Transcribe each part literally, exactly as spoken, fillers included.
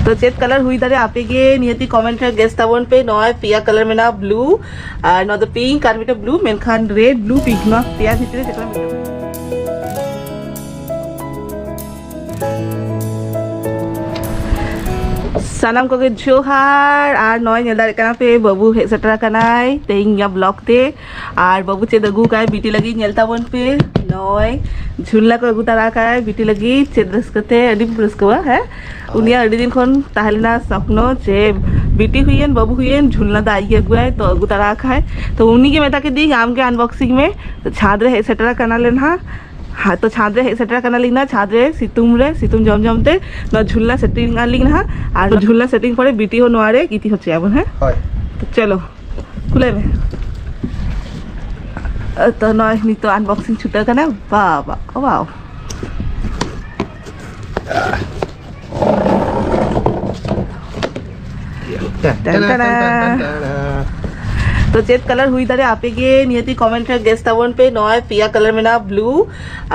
ᱛᱚ ᱪᱮᱫ ᱠᱟᱞᱟᱨ ᱦᱩᱭ ᱫᱟᱲᱮᱭᱟᱜᱼᱟ ᱟᱯᱮ ᱜᱮ ᱱᱤᱦᱟᱹᱛᱤ ᱠᱚᱢᱮᱱᱴ ᱨᱮ ᱜᱮᱥ ᱛᱟᱵᱚᱱ ᱯᱮ᱾ ᱱᱚᱜᱼᱚᱭ ᱯᱮᱭᱟ ᱠᱟᱞᱟᱨ ᱢᱮᱱᱟᱜᱼᱟ, ᱵᱞᱩ, ᱟᱨ ᱱᱚᱣᱟ ᱫᱚ ᱯᱤᱝᱠ, ᱟᱨ ᱢᱤᱫᱴᱮᱱ ᱵᱞᱩ, ᱢᱮᱱᱠᱷᱟᱱ ᱨᱮᱰ, ᱵᱞᱩ, ᱯᱤᱝᱠ, ᱱᱚᱣᱟ ᱯᱮᱭᱟ ᱵᱷᱤᱛᱨᱤ ᱨᱮ ᱪᱮᱫ ᱠᱟᱞᱟᱨ ᱢᱮᱱᱟᱜᱼᱟ? ᱥᱟᱱᱟᱢ ᱠᱚᱜᱮ ᱡᱚᱦᱟᱨ᱾ ᱟᱨ ᱱᱚᱜᱼᱚᱭ ᱧᱮᱞ ᱫᱟᱲᱮᱭᱟᱜ ᱠᱟᱱᱟ ᱯᱮ, ᱵᱟᱹᱵᱩ ᱦᱮᱡ ᱥᱮᱴᱮᱨ ᱟᱠᱟᱱᱟᱭ ᱛᱮᱦᱮᱧ ᱤᱧᱟᱹᱜ ᱵᱞᱚᱜ ᱛᱮ᱾ ᱟᱨ ᱵᱟᱹᱵᱩ ᱪᱮᱫ ᱟᱹᱜᱩ ᱠᱟᱭ ᱵᱤᱴᱤ ᱞᱟᱹᱜᱤᱫ, ᱧᱮᱞ ᱛᱟᱵᱚᱱ ᱯᱮ᱾ ᱱᱚᱜᱼᱚᱭ ᱡᱷᱩᱞᱱᱟ ᱠᱚ ᱟᱹᱜᱩ ᱛᱟᱨᱟ ᱠᱟᱭ ᱵᱤᱴᱤ ᱞᱟᱹᱜᱤᱫ᱾ ᱪᱮᱫ ᱨᱟᱹᱥᱠᱟᱹ ᱛᱮ, ᱟᱹᱰᱤ ᱨᱟᱹᱥᱠᱟᱹᱣᱟ᱾ ᱦᱮᱸ, ᱦᱳᱭ᱾ ᱩᱱᱤᱭᱟᱜ ᱟᱹᱰᱤ ᱫᱤᱱ ᱠᱷᱚᱱ ᱛᱟᱦᱮᱸ ᱞᱮᱱᱟ ᱥᱚᱯᱱᱚ ᱡᱮ ᱵᱤᱴᱤ ᱦᱩᱭᱮᱱ, ᱵᱟᱹᱵᱩ ᱦᱩᱭᱮᱱ, ᱡᱷᱩᱞᱱᱟ ᱫᱚ ᱟᱡ ᱜᱮ ᱟᱹᱜᱩᱭᱟᱭ, ᱛᱚ ᱟᱹᱜᱩ ᱛᱟᱨᱟ ᱠᱟᱭ᱾ ᱛᱚ ᱩᱱᱤ ᱜᱮ ᱢᱮᱛᱟ ᱠᱮᱫᱤᱧ, "ᱟᱢ ᱜᱮ ᱟᱱᱵᱚᱠᱥᱤᱝ ᱢᱮ᱾" ᱛᱚ ᱪᱷᱟᱸᱫᱽ ᱨᱮ ᱦᱮᱡ ᱥᱮᱴᱮᱨ ᱟᱠᱟᱱᱟᱞᱮ ᱱᱟᱦᱟᱜ᱾ ᱦᱮᱸ, ᱛᱚ ᱪᱷᱟᱸᱫᱽ ᱨᱮ ᱦᱮᱡ ᱥᱮᱴᱮᱨ ᱟᱠᱟᱱᱟᱞᱤᱧ ᱱᱟᱦᱟᱜ, ᱪᱷᱟᱸᱫᱽ ᱨᱮ ᱥᱤᱛᱩᱝ ᱨᱮ, ᱥᱤᱛᱩᱝ ᱡᱚᱢ ᱡᱚᱢ ᱛᱮ ᱱᱚᱣᱟ ᱡᱷᱩᱞᱱᱟ ᱥᱮᱴᱤᱝ ᱟᱞᱤᱧ ᱱᱟᱦᱟᱜ᱾ ᱟᱨ ᱡᱷᱩᱞᱱᱟ ᱥᱮᱴᱤᱝ ᱯᱚᱨᱮ ᱵᱤᱴᱤ ᱦᱚᱸ ᱱᱚᱣᱟ ᱨᱮ ᱜᱤᱛᱤᱡ ᱦᱚᱪᱚᱭᱟᱵᱚᱱ, ᱦᱮᱸ? ᱦᱳᱭ᱾ ᱛᱚ ᱪᱚᱞᱚ, ᱠᱷᱩᱞᱟᱹᱭ ᱢᱮ᱾ ᱛᱚ ᱱᱚᱜᱼᱚᱭ ᱱᱤᱛᱚᱜ ᱟᱱᱵᱚᱠᱥᱤᱝ ᱪᱷᱩᱴᱟᱹᱣ ᱠᱟᱱᱟ᱾ ᱵᱟᱵᱟ, ᱳᱣᱟᱣ᱾ ᱴᱮᱱ ᱴᱮᱱ ᱴᱮᱱ ᱴᱮᱱ᱾ ᱴᱮᱱ ᱴᱮᱱ᱾ ᱛᱚ ᱪᱮᱫ ᱠᱟᱞᱟᱨ ᱦᱩᱭ ᱫᱟᱲᱮᱭᱟᱜᱼᱟ ᱟᱯᱮ ᱜᱮ ᱱᱤᱦᱟᱹᱛᱤ ᱠᱚᱢᱮᱱᱴ ᱨᱮ ᱜᱮᱥ ᱛᱟᱵᱚᱱ ᱯᱮ᱾ ᱱᱚᱜᱼᱚᱭ ᱯᱮᱭᱟ ᱠᱟᱞᱟᱨ ᱢᱮᱱᱟᱜᱼᱟ, ᱵᱞᱩ,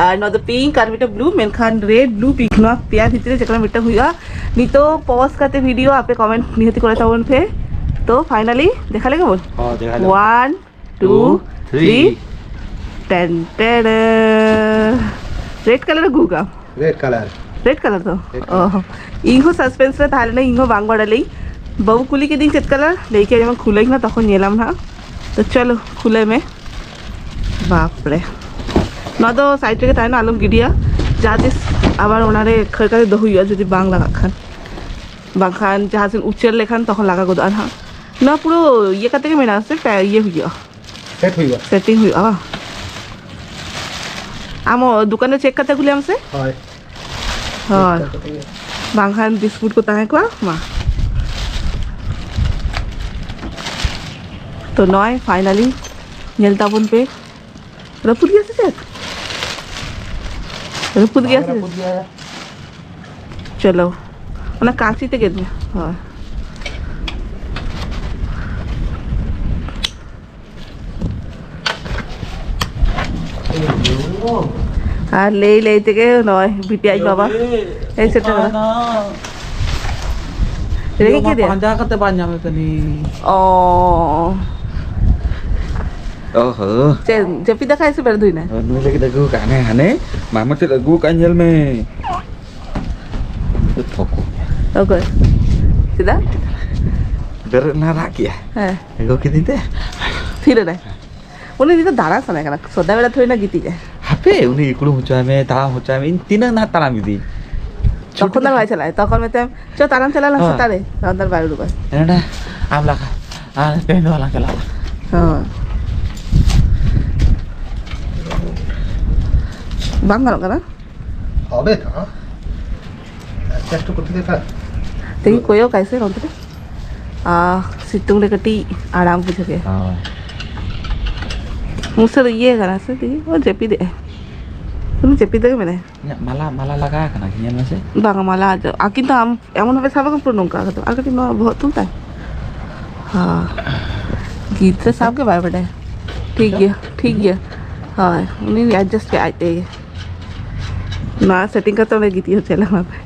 ᱟᱨ ᱱᱚᱣᱟ ᱫᱚ ᱯᱤᱝᱠ, ᱟᱨ ᱢᱤᱫᱴᱮᱱ ᱵᱞᱩ, ᱢᱮᱱᱠᱷᱟᱱ ᱨᱮᱰ, ᱵᱞᱩ, ᱯᱤᱝᱠ, ᱱᱚᱣᱟ ᱯᱮᱭᱟ ᱵᱷᱤᱛᱨᱤ ᱨᱮ ᱪᱮᱫ ᱠᱟᱞᱟᱨ ᱢᱤᱫᱴᱮᱱ ᱦᱩᱭᱩᱜᱼᱟ? ᱱᱤᱛᱚᱜ ᱯᱚᱡᱽ ᱠᱟᱛᱮ ᱵᱷᱤᱰᱤᱭᱳ ᱟᱯᱮ ᱠᱚᱢᱮᱱᱴ ᱱᱤᱦᱟᱹᱛᱤ ᱠᱚᱨᱟᱣ ᱛᱟᱵᱚᱱ ᱯᱮ᱾ ᱛᱚ ᱯᱷᱟᱭᱱᱟᱞᱤ ᱫᱮᱠᱷᱟ ᱞᱮᱜᱮ ᱵᱚᱱ᱾ ᱦᱚᱸ, ᱫᱮᱠᱷᱟ ᱞᱮᱜᱮ᱾ One, two, two, three. Three. Ten ten. Red colour ᱟᱹᱜᱩ ᱠᱟᱜ ᱟᱢ? Red colour. ᱨᱮᱰ ᱠᱟᱞᱟᱨ ᱛᱚ? Red colour. ᱚ, ᱤᱧ ᱦᱚᱸ ᱥᱟᱥᱯᱮᱱᱥ ᱨᱮ ᱛᱟᱦᱮᱸ ᱞᱮᱱᱟ, ᱤᱧ ᱦᱚᱸ ᱵᱟᱝ ᱵᱟᱲᱟᱭ ᱞᱮᱭ᱾ ᱵᱟᱹᱵᱩ ᱠᱩᱞᱤ ᱠᱤᱫᱤᱧ ᱪᱮᱫ ᱠᱟᱞᱟᱨ, ᱞᱟᱹᱭ ᱠᱮᱫ ᱡᱮᱢᱚᱱ ᱠᱷᱩᱞᱟᱹᱧ ᱢᱮ, ᱛᱚᱠᱷᱚᱱ ᱧᱮᱞᱟᱢ ᱱᱟᱦᱟᱜ᱾ ᱛᱚ ᱪᱚᱞᱚ ᱠᱷᱩᱞᱟᱹᱭ ᱢᱮ᱾ ᱵᱟᱯ ᱨᱮ, ᱱᱚᱣᱟ ᱫᱚ ᱥᱟᱭᱤᱰ ᱨᱮᱜᱮ ᱛᱟᱦᱮᱱᱟ, ᱟᱞᱚᱢ ᱜᱤᱰᱤᱭᱟ᱾ ᱡᱟᱦᱟᱸ ᱛᱤᱥ ᱟᱵᱟᱨ ᱚᱱᱟᱨᱮ ᱠᱷᱟᱹᱲ ᱠᱟᱛᱮ ᱫᱚᱦᱚ ᱦᱩᱭᱩᱜᱼᱟ, ᱡᱩᱫᱤ ᱵᱟᱝ ᱞᱟᱜᱟᱜ ᱠᱷᱟᱱ, ᱵᱟᱝᱠᱷᱟᱱ ᱡᱟᱦᱟᱸ ᱥᱮᱫ ᱩᱪᱟᱹᱲ ᱞᱮᱠᱷᱟᱱ ᱛᱚᱠᱷᱚᱱ ᱞᱟᱜᱟ ᱜᱚᱫᱚᱜᱼᱟ ᱱᱟᱦᱟᱜ᱾ ᱱᱚᱣᱟ ᱯᱩᱨᱟᱹ ᱤᱭᱟᱹ ᱠᱟᱛᱮ ᱜᱮ ᱢᱮᱱᱟᱜᱼᱟ ᱥᱮ ᱯᱮ ᱤᱭᱟᱹ ᱦᱩᱭᱩᱜᱼᱟ? ᱥᱮᱴ ᱦᱩᱭᱩᱜᱼᱟ᱾ ᱥᱮᱴᱤᱝ ᱦᱩᱭᱩᱜᱼᱟ ᱵᱟᱝ? ᱟᱢ ᱫᱚᱠᱟᱱ ᱨᱮ ᱪᱮᱠ ᱠᱟᱛᱮ ᱟᱹᱜᱩ ᱞᱮᱭᱟᱢ ᱥᱮ? ᱦᱳᱭ᱾ ᱦᱳᱭ᱾ ᱪᱮᱠ ᱠᱟᱛᱮ ᱜᱮ᱾ ᱵᱟᱝᱠᱷᱟᱱ ᱵᱤᱥᱠᱩᱴ ᱠᱚ ᱛᱟᱦᱮᱸ ᱠᱚᱜᱼᱟ᱾ ᱢᱟ᱾ ᱛᱚ ᱱᱚᱜᱼᱚᱭ ᱯᱷᱟᱭᱱᱟᱞᱤ ᱧᱮᱞ ᱛᱟᱵᱚᱱ ᱯᱮ᱾ ᱨᱟᱹᱯᱩᱫ ᱜᱮᱭᱟ ᱥᱮ ᱪᱮᱫ? ᱨᱟᱹᱯᱩᱫ ᱜᱮᱭᱟ ᱵᱟᱝ ᱥᱮ? ᱨᱟᱹᱯᱩᱫ ᱜᱮᱭᱟ᱾ ᱪᱚᱞᱚ, ᱚᱱᱟ ᱠᱟᱸᱪᱤ ᱛᱮ ᱜᱮᱫ ᱢᱮ᱾ ᱦᱳᱭ᱾ ᱟᱨ ᱞᱟᱹᱭ ᱞᱟᱹᱭ ᱛᱮᱜᱮ ᱱᱚᱜᱼᱚᱭ ᱵᱤᱴᱤ ᱟᱡ ᱵᱟᱵᱟ ᱦᱮᱡ ᱥᱮᱴᱮᱨ ᱮᱱᱟ᱾ ᱨᱮᱸᱜᱮᱡ ᱠᱮᱫᱮᱭᱟ? ᱯᱟᱸᱡᱟ ᱠᱟᱛᱮ ᱵᱟᱝ ᱧᱟᱢᱮ ᱠᱟᱹᱱᱟᱹᱧ᱾ ᱚ᱾ ᱚᱦᱚ᱾ ᱪᱮᱫ, ᱡᱟᱹᱯᱤᱫ ᱟᱠᱟᱫ ᱥᱮ ᱵᱮᱨᱮᱫ ᱦᱩᱭᱱᱟ? ᱱᱩᱭ ᱞᱟᱹᱜᱤᱫ ᱟᱹᱜᱩ ᱟᱠᱟᱫ ᱦᱟᱱᱮ, ᱦᱟᱱᱮ ᱢᱟᱢᱟ ᱪᱮᱫ ᱟᱹᱜᱩ ᱟᱠᱟᱫ ᱧᱮᱞ ᱢᱮ᱾ ᱛᱷᱚᱠᱚ᱾ ᱚᱠᱚᱭ? ᱪᱮᱫᱟᱜ? ᱵᱮᱨᱮᱫ ᱮᱱᱟ, ᱨᱟᱜ ᱠᱮᱜᱼᱟ᱾ ᱦᱮᱸ᱾ ᱟᱹᱜᱩ ᱠᱤᱫᱤᱧ ᱛᱮ᱾ ᱛᱷᱤᱨ ᱮᱱᱟᱭ᱾ ᱩᱱᱤ ᱱᱤᱛᱚᱜ ᱫᱟᱬᱟ ᱥᱟᱱᱟᱭ ᱠᱟᱱᱟ, ᱥᱚᱫᱟ ᱵᱮᱲᱟ ᱛᱷᱚᱲᱤ ᱱᱟ ᱜᱤᱛᱤᱡ ᱟᱭ᱾ ᱦᱟᱯᱮ, ᱩᱱᱤ ᱤᱠᱲᱩᱢ ᱦᱚᱪᱚᱭ ᱢᱮ, ᱛᱟᱲᱟᱢ ᱦᱚᱪᱚᱭ ᱢᱮ, ᱤᱧ ᱛᱤᱱᱟᱹᱜ ᱱᱟᱦᱟᱜ ᱛᱟᱲᱟᱢ ᱤᱫᱤᱧ? ᱛᱚᱠᱷᱚᱱ ᱫᱚ ᱵᱟᱭ ᱪᱟᱞᱟᱜᱼᱟ, ᱛᱚᱠᱷᱚᱱ ᱢᱮᱛᱟᱭᱟᱢ, "ᱪᱚ, ᱛᱟᱲᱟᱢ ᱪᱟᱞᱟᱜ ᱞᱟᱝ ᱦᱮᱸ᱾ ᱥᱮᱛᱟᱜ ᱨᱮ", ᱛᱚᱠᱷᱚᱱ ᱫᱚ ᱵᱟᱭ ᱩᱰᱩᱠᱚᱜᱼᱟ᱾ ᱦᱮᱸ, ᱟᱢ ᱞᱟᱜᱟ, ᱟᱨ ᱛᱮᱦᱮᱧ ᱫᱚ ᱵᱟᱞᱟᱝ ᱪᱟᱞᱟᱜᱼᱟ᱾ ᱦᱳᱭ᱾ ᱵᱟᱝ ᱜᱟᱱᱚᱜ ᱠᱟᱱᱟ? ᱦᱚᱵᱮ ᱛᱚ᱾ ᱪᱮᱥᱴᱟ ᱠᱚᱨᱛᱮ ᱫᱮᱠᱷᱟ᱾ ᱛᱮᱦᱮᱧ ᱠᱚᱭᱚᱜ ᱠᱟᱭ ᱥᱮ ᱱᱚᱱᱛᱮ ᱨᱮ᱾ ᱟᱦ, ᱥᱤᱛᱩᱝ ᱨᱮ ᱠᱟᱹᱴᱤᱡ ᱟᱨᱟᱢ ᱵᱩᱡᱷᱟᱹᱜ ᱜᱮᱭᱟ᱾ ᱦᱳᱭ᱾ ᱢᱩᱥᱟᱹᱨ ᱤᱭᱟᱹ ᱠᱟᱱᱟ ᱥᱮ ᱛᱮᱦᱮᱧ? ᱚ, ᱡᱟᱹᱯᱤᱫ ᱮᱜᱼᱟᱭ᱾ ᱩᱱᱤ ᱡᱟᱹᱯᱤᱫ ᱨᱮᱜᱮ ᱢᱮᱱᱟᱭᱟ᱾ ᱤᱧᱟᱹᱜ ᱢᱟᱞᱟ, ᱢᱟᱞᱟ ᱞᱟᱜᱟ ᱟᱠᱟᱱᱟ, ᱧᱮᱞ ᱢᱮᱥᱮ᱾ ᱵᱟᱝ, ᱢᱟᱞᱟ ᱟᱡᱚ-, ᱟᱨ ᱠᱤᱱᱛᱩ ᱟᱢ ᱮᱢᱚᱱ ᱵᱷᱟᱵᱮ ᱥᱟᱵ ᱠᱟᱜ ᱯᱩᱨᱟᱹ ᱱᱚᱝᱠᱟ ᱠᱟᱛᱮ᱾ ᱟᱨ ᱠᱟᱹᱴᱤᱡ ᱱᱚᱣᱟ ᱵᱚᱦᱚᱜ ᱛᱩᱞ ᱛᱟᱭ᱾ ᱦᱚᱸ᱾ ᱜᱤᱫᱽᱨᱟᱹ ᱥᱟᱵ ᱜᱮ ᱵᱟᱭ ᱵᱟᱰᱟᱭᱟ᱾ ᱴᱷᱤᱠ ᱜᱮᱭᱟ, ᱴᱷᱤᱠ ᱜᱮᱭᱟ᱾ ᱦᱳᱭ, ᱩᱱᱤ adjust ᱠᱮᱫ ᱟᱡ ᱛᱮᱜᱮ᱾ ᱱᱚᱣᱟ setting ᱠᱟᱛᱮ ᱚᱸᱰᱮ ᱜᱤᱛᱤᱡ ᱦᱚᱪᱚ ᱞᱟᱜᱟᱣ ᱯᱮ᱾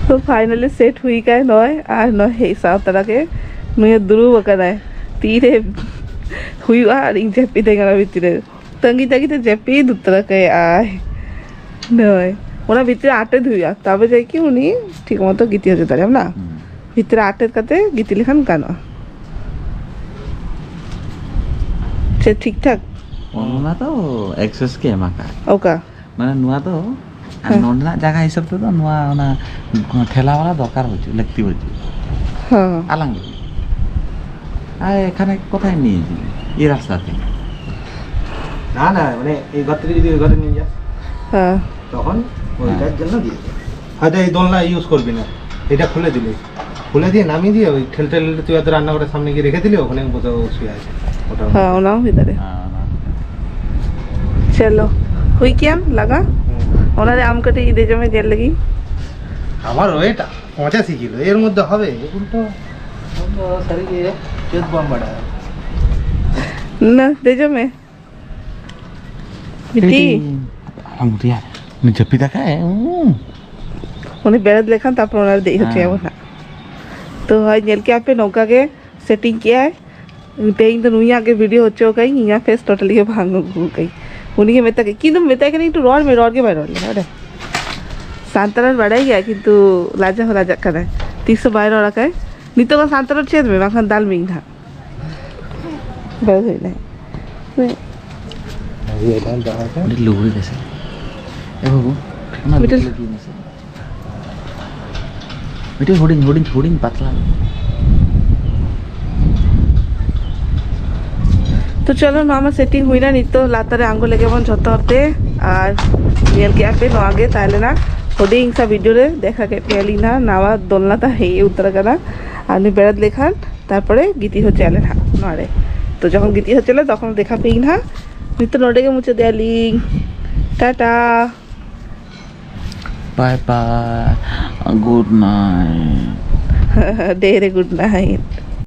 ᱛᱚ finally set ᱦᱩᱭ ᱠᱟᱭ ᱱᱚᱜᱼᱚᱭ, ᱟᱨ ᱱᱚᱜᱼᱚᱭ ᱦᱮᱡ ᱥᱟᱶ ᱛᱟᱨᱟ ᱜᱮ ᱱᱩᱭ ᱦᱚᱸ ᱫᱩᱲᱩᱵ ᱟᱠᱟᱱᱟᱭ᱾ ᱛᱤᱨᱮ ᱦᱩᱭᱩᱜᱼᱟ ᱟᱨ ᱤᱧ ᱡᱟᱹᱯᱤᱫᱟᱹᱧ ᱚᱱᱟ ᱵᱷᱤᱛᱨᱤ ᱨᱮ᱾ ᱛᱟᱺᱜᱤ ᱛᱟᱺᱜᱤ ᱛᱮ ᱡᱟᱹᱯᱤᱫ ᱩᱛᱟᱹᱨ ᱠᱟᱭᱟᱭ ᱱᱩᱭ᱾ ᱚᱱᱟ ᱵᱷᱤᱛᱨᱤ ᱨᱮ ᱟᱴᱮᱫ ᱦᱩᱭᱩᱜᱼᱟ, ᱛᱚᱵᱮ ᱡᱟᱭ ᱠᱤ ᱩᱱᱤ ᱴᱷᱤᱠ ᱢᱚᱛᱚ ᱜᱤᱛᱤᱡ ᱦᱚᱪᱚ ᱫᱟᱲᱮᱭᱟᱢ ᱱᱟ᱾ ᱦᱩᱸ᱾ ᱵᱷᱤᱛᱨᱤ ᱨᱮ ᱟᱴᱮᱫ ᱠᱟᱛᱮ ᱜᱤᱛᱤᱡ ᱞᱮᱠᱷᱟᱱ ᱜᱟᱱᱚᱜᱼᱟ᱾ ᱥᱮ ᱴᱷᱤᱠ ᱴᱷᱟᱠ? ᱚᱱᱟ ᱫᱚ access ᱜᱮ ᱮᱢ ᱟᱠᱟᱫ᱾ ᱚᱠᱟ? ᱢᱟᱱᱮ ᱱᱚᱣᱟ ᱫᱚ ᱟᱨ ᱦᱮᱸ᱾ ᱱᱚᱸᱰᱮᱱᱟᱜ ᱡᱟᱭᱜᱟ ᱦᱤᱥᱟᱹᱵ ᱛᱮᱫᱚ ᱱᱚᱣᱟ ᱚᱱᱟ ᱴᱷᱮᱞᱟ ᱣᱟᱞᱟ ᱫᱚᱨᱠᱟᱨ ᱵᱟᱹᱪᱩᱜ, ᱞᱟᱹᱠᱛᱤ ᱵᱟᱹᱪᱩᱜ᱾ ᱦᱮᱸ᱾ ᱟᱞᱟᱝ ᱞᱟᱹᱜᱤᱫ᱾ ᱟᱨ ᱮᱠᱷᱟᱱ ᱠᱚᱛᱷᱟᱭ ᱱᱤᱭᱟᱹ ᱮᱭ ᱨᱟᱥᱛᱟ ᱛᱮ᱾ না, না, মানে এই ঘর থেকে যদি ওই ঘরে নিয়ে যাস, হ্যাঁ। তখন ওইটার হ্যাঁ। জন্য দিয়ে দে। হয়তো এই দোলনা ইউজ করবি না, এটা খুলে দিলি। খুলে দিয়ে নামিয়ে দিয়ে ওই ঠেল ঠেল তুই হয়তো রান্নাঘরের সামনে গিয়ে রেখে দিলে, ওখানে বসে ও শুয়ে আছে। ওটা হ্যাঁ, ওনাও হয়ে দাঁড়ে। হ্যাঁ, ওনা। চলো, হুই কিয়াম লাগা। হুম। ওনারে আম কাটি দিয়ে জমে জেল লাগি। আমার ওয়েট পঁচাশি কিলো, এর মধ্যে হবে? এখন তো সারি গিয়ে চোদ্দ পাম বাড়া। না, দে জমে। ᱵᱤᱴᱤ᱾ ᱟᱢ ᱨᱮᱭᱟᱜ ᱩᱱᱤ ᱡᱟᱹᱯᱤᱫ ᱟᱠᱟᱫ ᱟᱭ᱾ ᱩᱸ᱾ ᱩᱱᱤ ᱵᱮᱨᱮᱫ ᱞᱮᱠᱷᱟᱱ ᱛᱟᱨᱯᱚᱨ ᱚᱱᱟ ᱨᱮ ᱫᱮᱡ ᱦᱚᱪᱚᱭᱟᱵᱚᱱ ᱦᱮᱸ᱾ ᱦᱟᱸᱜ᱾ ᱛᱚ, ᱦᱳᱭ, ᱧᱮᱞ ᱠᱮᱜᱼᱟ ᱯᱮ, ᱱᱚᱝᱠᱟ ᱜᱮ ᱥᱮᱴᱤᱝ ᱠᱮᱜᱼᱟᱭ᱾ ᱛᱮᱦᱮᱧ ᱫᱚ ᱱᱩᱭᱟᱜ ᱜᱮ ᱵᱷᱤᱰᱤᱭᱳ ᱦᱚᱪᱚ ᱠᱟᱜ ᱤᱧ, ᱤᱧᱟᱹᱜ ᱯᱷᱮᱥ ᱴᱳᱴᱟᱞᱤ ᱜᱮ ᱵᱟᱝ ᱟᱹᱜᱩ ᱠᱟᱜ ᱤᱧ᱾ ᱩᱱᱤ ᱜᱮ ᱢᱮᱛᱟ ᱠᱮᱫ, ᱠᱤᱱᱛᱩ ᱢᱮᱛᱟᱭ ᱠᱟᱹᱱᱟᱹᱧ, "ᱮᱠᱴᱩ ᱨᱚᱲ ᱢᱮ", ᱨᱚᱲ ᱜᱮ ᱵᱟᱭ ᱨᱚᱲ ᱞᱮᱫᱟ᱾ ᱚᱸᱰᱮ ᱥᱟᱱᱛᱟᱲ ᱨᱚᱲ ᱵᱟᱲᱟᱭ ᱜᱮᱭᱟ, ᱠᱤᱱᱛᱩ ᱞᱟᱡᱟ ᱦᱚᱸ ᱞᱟᱡᱟᱜ ᱠᱟᱱᱟᱭ, ᱛᱤᱥ ᱦᱚᱸ ᱵᱟᱭ ᱨᱚᱲ ᱟᱠᱟᱭ᱾ ᱱᱤᱛᱚᱜ ᱫᱚ ᱥᱟᱱᱛᱟᱲ ᱨᱚᱲ ᱪᱮᱫ ᱢᱮ, ᱵᱟᱝᱠᱷᱟᱱ ᱫᱟᱞ ᱢᱤᱭᱟᱹᱧ ᱱᱟᱦᱟᱜ᱾ ᱵᱟᱝ ᱦᱩᱭᱱᱟ᱾ ᱟᱹᱰᱤ ᱞᱩᱜᱽᱲᱤ ᱨᱮᱥᱮ᱾ ᱮ ᱵᱟᱹᱵᱩ, ᱚᱱᱟ ᱢᱤᱫᱴᱮᱱ ᱞᱩᱜᱽᱲᱤ ᱢᱮᱥᱮ᱾ ᱢᱤᱫᱴᱮᱱ ᱦᱩᱰᱤᱧ, ᱦᱩᱰᱤᱧ, ᱦᱩᱰᱤᱧ ᱯᱟᱛᱞᱟ᱾ ᱛᱚ ᱪᱚᱞᱚ, ᱱᱚᱣᱟ ᱢᱟ ᱥᱮᱴᱤᱝ ᱦᱩᱭᱱᱟ᱾ ᱱᱤᱛᱚᱜ ᱞᱟᱛᱟᱨ ᱨᱮ ᱟᱬᱜᱚ ᱞᱮᱜᱮ ᱵᱚᱱ ᱡᱷᱚᱛᱚ ᱦᱚᱲ ᱛᱮ᱾ ᱟᱨ ᱧᱮᱞ ᱠᱮᱜᱼᱟ ᱯᱮ, ᱱᱚᱣᱟ ᱜᱮ ᱛᱟᱦᱮᱸ ᱞᱮᱱᱟ ᱦᱩᱰᱤᱧ ᱥᱟ ᱵᱷᱤᱰᱤᱭᱳ ᱨᱮ᱾ ᱫᱮᱠᱷᱟ ᱠᱮᱫ ᱯᱮᱭᱟᱞᱤᱧ ᱱᱟᱦᱟᱜ ᱱᱟᱣᱟ ᱫᱚᱞᱱᱟ ᱛᱟᱦᱮᱸ ᱩᱛᱟᱹᱨ ᱟᱠᱟᱱᱟ᱾ ᱟᱨ ᱱᱩᱭ ᱵᱮᱨᱮᱫ ᱞᱮᱠᱷᱟᱱ ᱛᱟᱨᱯᱚᱨᱮ ᱜᱤᱛᱤᱡ ᱦᱚᱪᱚᱭᱟᱞᱮ ᱱᱟᱦᱟᱜ ᱱᱚᱣᱟ ᱨᱮ᱾ ᱛᱚ ᱡᱚᱠᱷᱚᱱ ᱜᱤᱛᱤᱡ ᱦᱚᱪᱚ ᱞᱮ, ᱛᱚᱠᱷᱚᱱ ᱫᱮᱠᱷᱟ ᱯᱮᱭᱟᱹᱧ ᱱᱟᱦᱟᱜ᱾ ᱱᱤᱛᱚᱜ ᱱᱚᱰᱮ ᱜᱮ ᱢᱩᱪᱟᱹᱫ ᱮᱜᱼᱟ ᱞᱤᱧ᱾ Tata. Bye bye. Good night. ᱰᱷᱮᱨ ᱜᱩᱰ ᱱᱟᱭᱤᱴ᱾